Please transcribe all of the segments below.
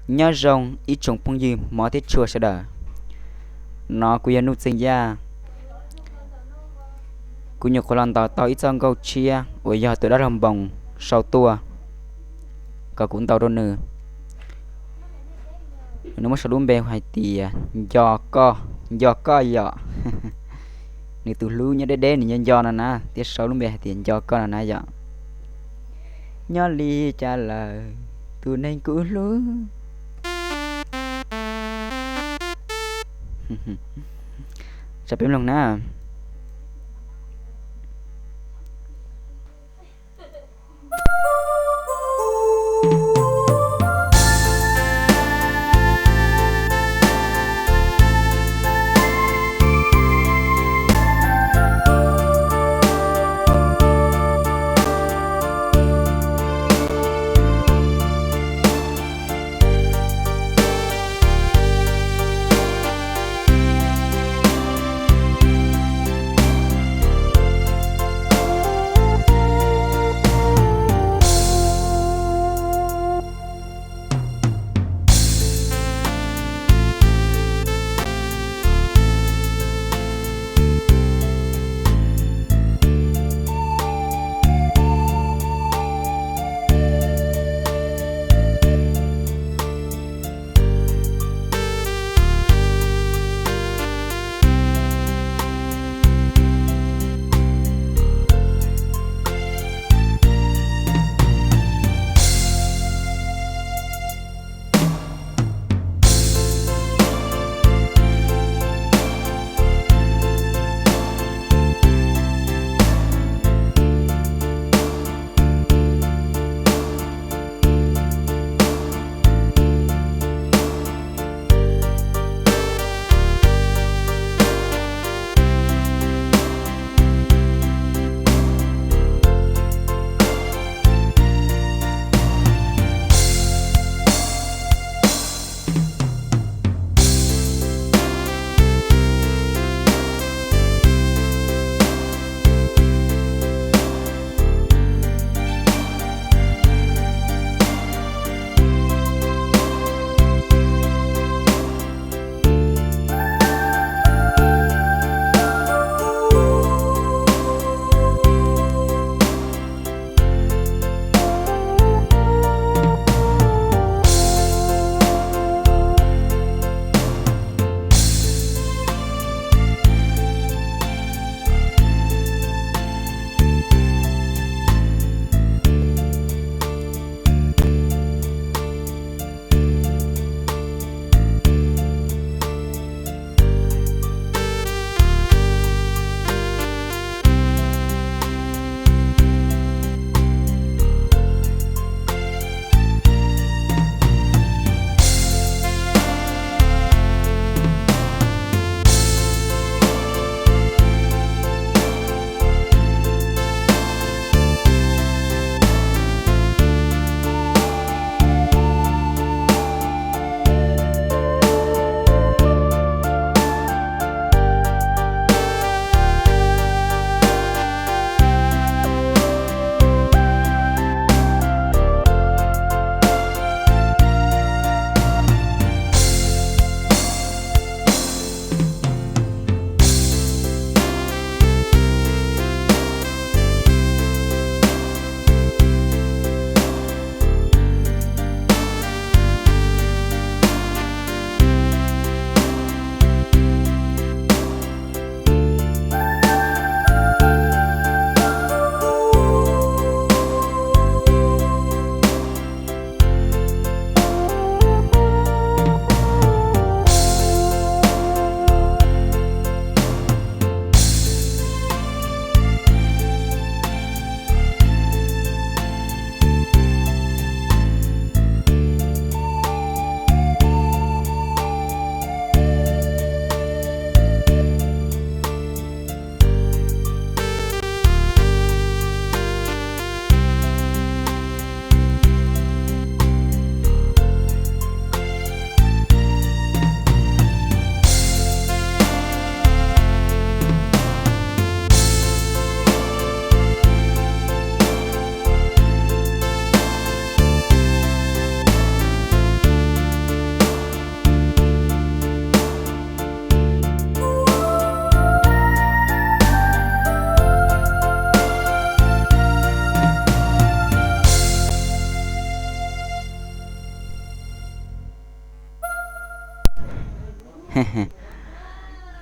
Nyob zoo ib tsoom phooj ywg hmov thiab tshua sawv daws. No kuv yog Nuj Txeeg Yaj. Kuv nyuam qhuav los ntaus tau ib txoj nkauj tshiab uas yog tus dab laug Npoos sau tuaj kom kuv ntaus rau nws. Nws muab sau lub npe hais tias Nco Koj, Nco Koj yom. Nws tus hlub nyob deb deb nws nco nco no na thiaj sau lub npe hais tias Nco Koj no na yom. Nyob li cas lawm tus neeg kuv hlub? Tsa peb mloog na.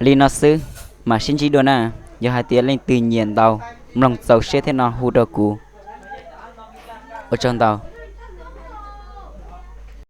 Li no xwb, mam sib ntsib dua na. Yog hais tias leej twg nyiam ntau, mloog txaus siab thiab no hu rau kuv. Ua tsaug ntau.